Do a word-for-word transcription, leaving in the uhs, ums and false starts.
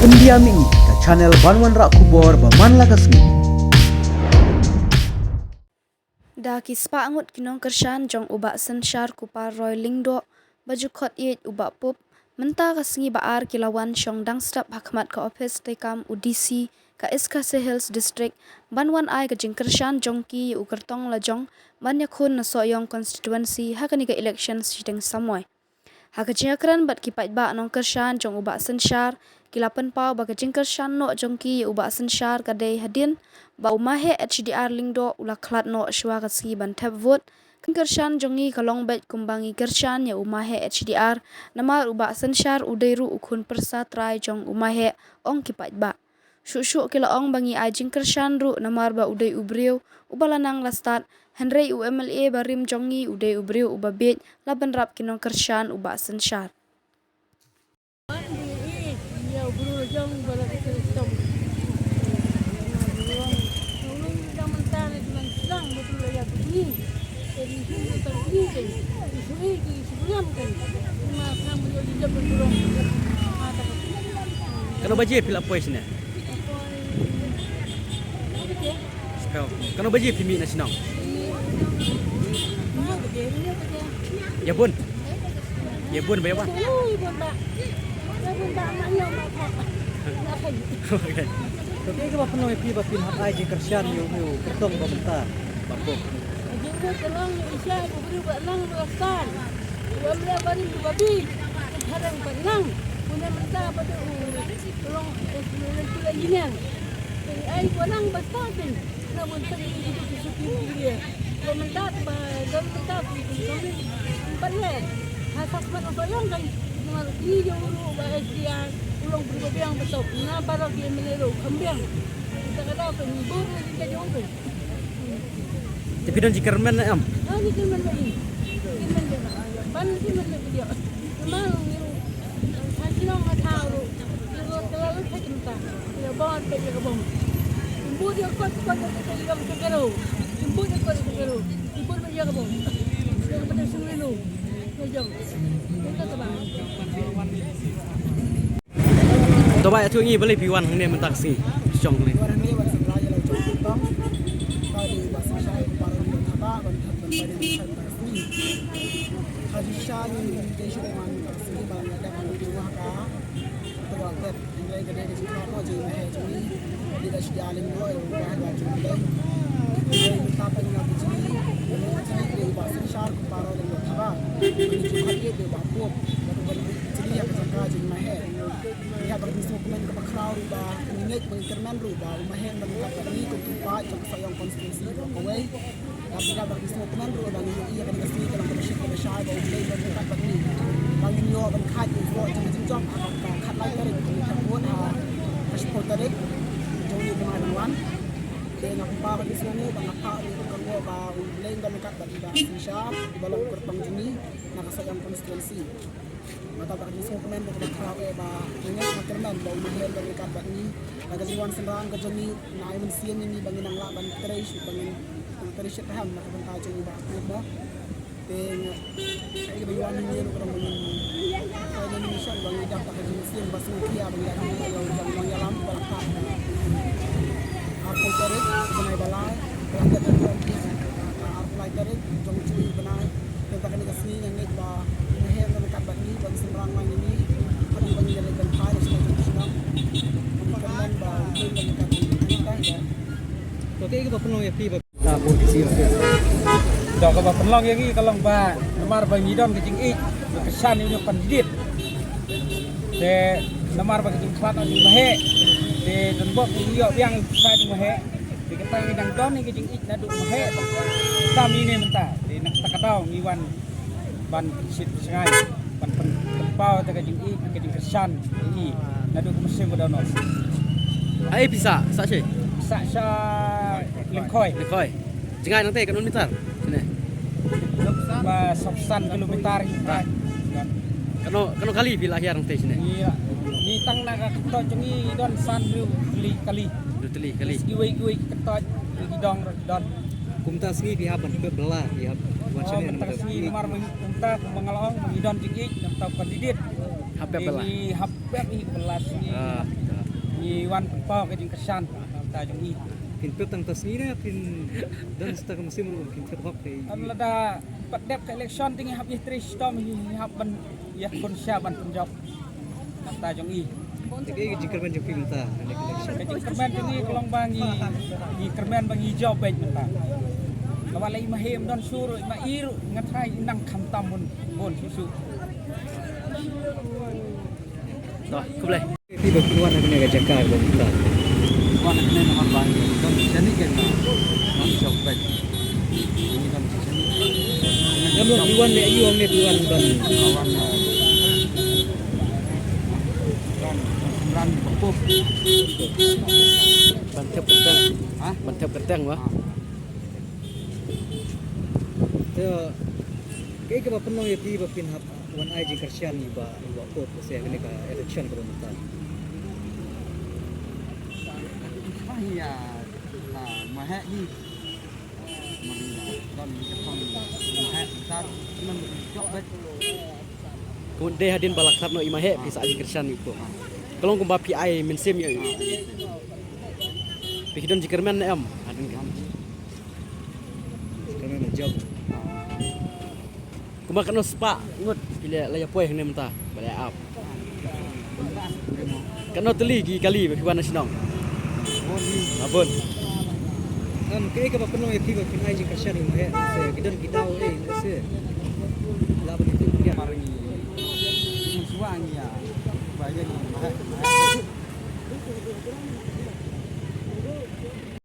India Mini, ka channel ban wanrah khubor ba man la ka sngi. Da ki spah ngut ki nongkyrshan jong u Bah Synshar Kupar Roy Lyngdoh, ba ju khot ïeit u Bah Pup, mynta ka sngi ba ar ki la wan shong dang sdap ha khmat ka ophis treikam u D C ka East Khasi Hills District, ban wan ai ka jingkyrshan jong ki ïa u kyrtong lajong ban ïakhun na Sohiong constituency ha kane ka election shiteng samoi. Ha ka jingïakren bad ki paidbah nongkyrshan jong u Bah Synshar, ki la pynpaw ba ka jingkyrshan noh jong ki ïa u Bah Synshar ka dei hadien ba u Maheh H D R Lyngdoh u la khlad noh shuwa ka sngi ban thep vote. Ka jingkyrshan jong ngi ka long beit kumba ngi kyrshan ïa u Maheh H D R, namar u Bah Synshar u dei ruh u khun pyrsa trai jong u Maheh, ong ki paidbah. Shuh shuh ki la ong ba ngi ai jingkyrshan ruh namar ba u dei u briew uba la nang la stad, hynrei u M L A barim jong ngi u dei u briew uba bieit, la bynrap ki nongkyrshan u Bah Synshar. Kano baje phi la poi shane? Kano baje phi mih na shnong? Ïa bun. Ïa bun ba ïa wan. Okay. To kaei kaba pynlong ïa phi ba phin hap ai jingkyrshan ïa u kyrtong ba mynta? Ba pop. Jingmut ka long ïa u Isha, u briew ba nang ba la san. U M L A barim ba bi. Ka rang ba nang. Une mynta ba dei u long, eh, u long engineer. Ai ba nang ba stad. Na bun tang ïa u suki suki ïa. Ba mynta ba don mynta ba ïa. Ba le. Ha sas ba na Sohiong kan. Namar ïa u ruh ba S D R. U long briew ba biang ba top. Na baroh ïa M L A ruh kham biang. Kita ka dei ba ni bun ni ka jong ba. Te phi don jingkyrmen ne em? Ha, jingkyrmen ba i. Kyrmen ba i. Ban jingkyrmen ba i. Namar u, ha shnong ha thaw ruh. Ïa ka la lut ha jingta. Ïa bor ba ïa ka bom. Imbud ïa kot kot ïa ka ïong ka kero. Imbud ïa kot ïa ka kero. Imbud ba ïa ka bom. Ïa ka bom sung linu. Ïa jong. Ïa ka ba. To ba ïathuh ngi balei phi wan hangne mynta ka sngi. Shong ne. Wan hangne wan sengla ïa la jong kyrtong. Ka dei ba sa shai para ni thaba ban thab ban bai ni thab ka sngi. Ha ji sha ni dei shu wan ka sngi ba ïa da ka ni wa ka. To wa ka ni lai ka dei ka jingkyrtong jong i Maheh jong i. Dei ka shi alin do ïa wa ka jong i. Dei ka thab ni ka jong i. Jong i dei ba sa shai para ni thaba. Ni jong i dei ba pop. Ba ka ni jong i ka jong i Maheh. Ïa, ba ka jingsngewkmen kaba khraw ruh ba ngi ngeit ba ngi kyrmen ruh ba u Maheh ban kat bad ngi kum ki paid jong ka Sohiong constituency ba kawei. Ïa, ba ka jingsngewkmen ruh ba ngi ïohi ïa kane ka sngi ka long kaba shit kaba shai ba U Blei ban kat bad ngi. Ba ngin ïoh ban khat ïa u vote jong ka jingjop ha ka khatlai tarik, ka vote ha ka shiphew tarik jong une u bnai ban wan. Te nga pynpaw ka jingsngewnguh ba nga phah ïa u kyrwoh ba U Blei un don ryngkat bad ngi ba Synshar uba long u kyrtong jong ngi na ka Sohiong constituency. Nga tang ka jingsngewkmen ba ka khraw eh ba ngi ngeit, nga kyrmen ba u Maheh un don ryngkat bad ngi. Ba ka jingwan synran ka jong ngi na ai mynsiem ïa ngi ba ngin nang lah ban trei shuh, ba ngin nang trei shitrhem na ka bynta jong u Bah Pup mo. Te nga ai ka ba wan ïa ngi ruh ka dang ba ngin ai ka nomination ba ngi dap da ka jingsngewsih ba sngewkhia ba ngi dap ïa u jong nongïalam ba la kha. Arphew tarik bnai ba lai ba la dep da ka arphew lai tarik jong u bnai. Te da kane ka sngi nga ngeit ba u Maheh un don ryngkat bad ngi, ba un synran lang ïa ngi. Hadien ba ngin ïaleit ban phai na shnong jong shnong. Nga kyrmen ba u Blei un don ryngkat bad ngi. Thank you. To kaei kaba pynlong ïa phi ba, ah, bun ki siem phi? To kaba pynlong ïa ngi ka long ba namar ba ngi don ka jingïeit, ka kyrshan ïa u candidate. Te namar ba ka jingkhlad u Maheh. Te don bok ngi ïoh biang ka jong u Maheh. Te kata ngi dang don ka jingïeit naduh u Maheh. Tam ïa ne mynta. Te na kata ka daw ngi wan ban shit shngaiñ, ban pyn-, pynpaw ïa ka jingïeit, ka jingkyrshan ïa ngi naduh ka mynsiem ba dohnud. Haei phi sah, sah shaei? Sah sha Lyngkhoi. Lyngkhoi. Jngai nangtei katno meter? Shane. Ba sawphew san kilometer. Ba. Katno, katno kali phi la hiar nangtei shane? Ngi, ngi tang na ka kyntoit jong ngi don san hynriew tylli kali. Hynriew tylli kali. Kiwei kiwei ki kyntoit ki dong ruh don. Kumta sngi phi hap ban pep bylla, phi hap wan shane. Oh, mynta ka sngi namar mynta kumba nga la ong, ngi don jingïeit, nangta u candidate. Hap pep bylla. Ngi hap pep hi bylla sngi. Ah. Ngi wan pynpaw ka jingkyrshan na ka bynta jong i. Phin pep tang ka sngi ne phin don sa ka mynsiem ruh phin pep hok te. Lada pat dep ka election te ngi hap ïatrei shitom, ngi hap ban ïakhun sha ban pynjop na ka bynta jong i. Te kaei ka jingkyrmen jong phi mynta ha kane ka election? Ka jingkyrmen jong ngi ka long ba ngi, ngi kyrmen ba ngi jop beit mynta. Lada la i Maheh ym don shuh ruh, i Maheh ruh nga tharai i nang khamtam bun bun shuh shuh. To, khublei. Phi ba phi wan ha kane ka jaka kaba mynta? Wan ha kane namar ba ngi don shane ka jaka. Ngi jop beit. Ngi don shane. Namar phi wan ne, aïu hangne phi wan ban? Wan, ah, ran, ran, ran, ban thep kyrteng. Ha? Ban thep kyrteng, wa? Ah. Te kaei kaba pynlong ïa phi ba phin hap wan ai jingkyrshan ïa i Bah, i Bah Pop, lehse ha kane ka election kaba mynta? Bah, ïa, la Maheh hi. Mari la don ka thong Maheh tar, nang jop beit. Kumne hadien ba la khlad noh i Maheh phi sa ai jingkyrshan ïa i Pop. Ka long kumba phi ai mynsiem ïa i. Phi ki don jingkyrmen ne em? Hadien ka. Kane na jop. Kumba katno spah ngut phi la ïa poi hangne mynta ba la ïa ap? Katno tylli ki kali ba phi wan na shnong? Bun. Ah, bun. Em, kaei kaba pynlong ïa phi ba phin ai jingkyrshan ïa i Maheh, se ki don ki daw ei, se la ba ki tu ki. Mar ngi, ngi shuwa ngi ïa ba ïa ngi Maheh.